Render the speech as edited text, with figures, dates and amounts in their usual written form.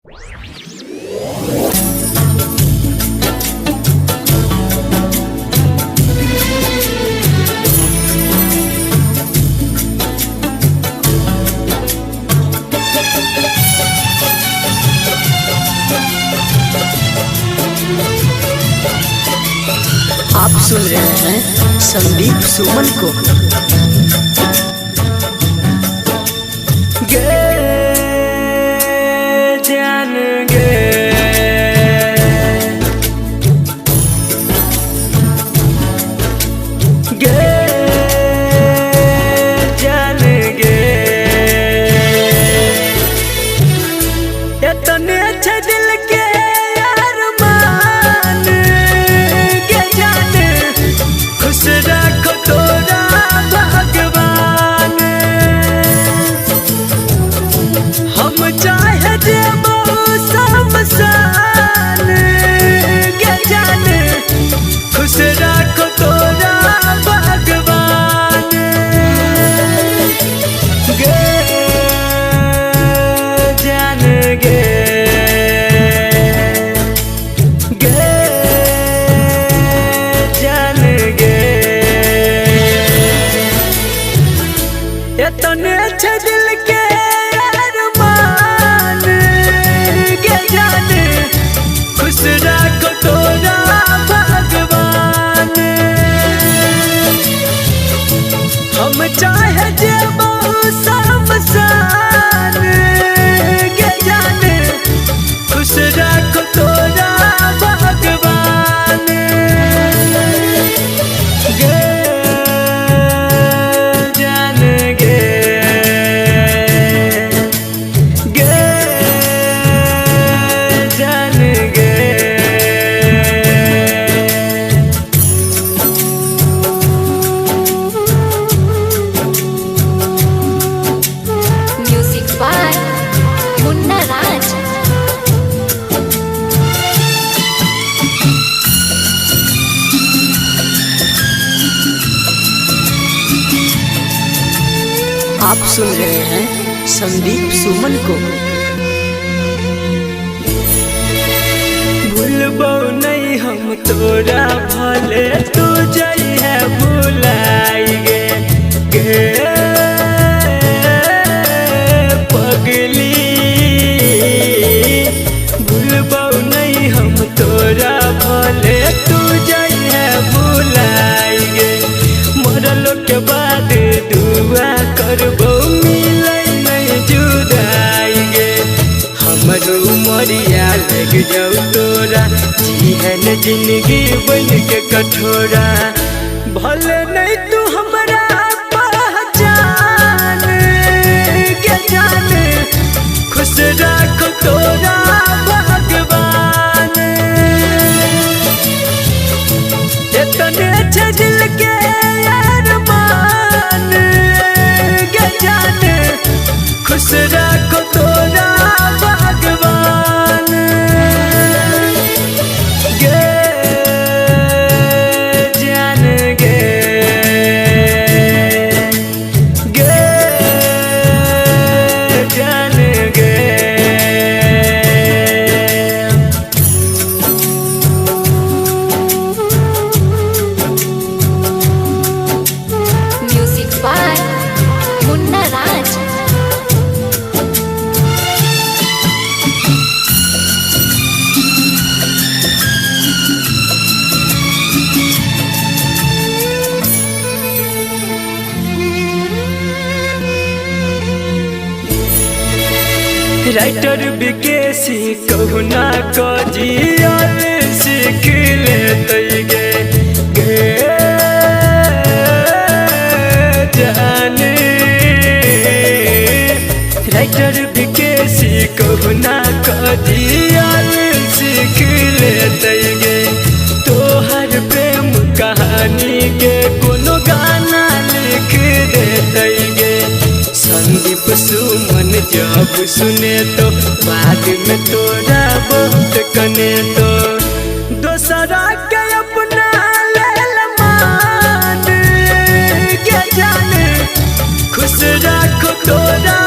आप सुन रहे हैं संदीप सुमन को। गे जान गे गे जान गे इतने अच्छे दिल के अरमान गे जान खुश रखो तोरा भगवान। हम चाहे जेबो शमशान गे जान खुश रखो तोरा भगवान। गे जान गे गे जान गे इतने अच्छे दिल के अरमान गे जान खुश रखो तोरा भगवान। हम चाहे जेबो शमशान गे जान खुश रखो तोरा भगवान। गे जान गे गे जान गे। Music by Munna Raj. आप सुन रहे हैं संदीप सुमन को। भूलबो नहीं हम तोरा भले तू जाई है भुलाई गे गे पगली। भूलबो नहीं हम तोरा भले तू जाई है भुलाई गे। मरलो के बाद दुआ करबो मिलै नहीं जुदाई गे। हमरो मरिया लग जाऊ तोरा जीहन जिंदगी बन के कठोरा। भले नहीं तू हमरा पहचान गे जान खुश रखो तोरा भगवान। इतने अच्छे दिल के अरमान गे जान खुश रखो तोरा भगवान। गे जान गे गे जान गे। Music by Munna Raj. Writer Vikeshi कहुना को जियल सीख ले गे गे जान। राइटर विकेशी कहुना को जियल सीख ले गे। तोहर प्रेम कहानी के कोनो गाना लिख दे गे। संदीप सुमन जब सुने तो बाद में तोरा बहुत कने तो दोसरा के अपना लेल मान गे जान खुश रखो तोरा।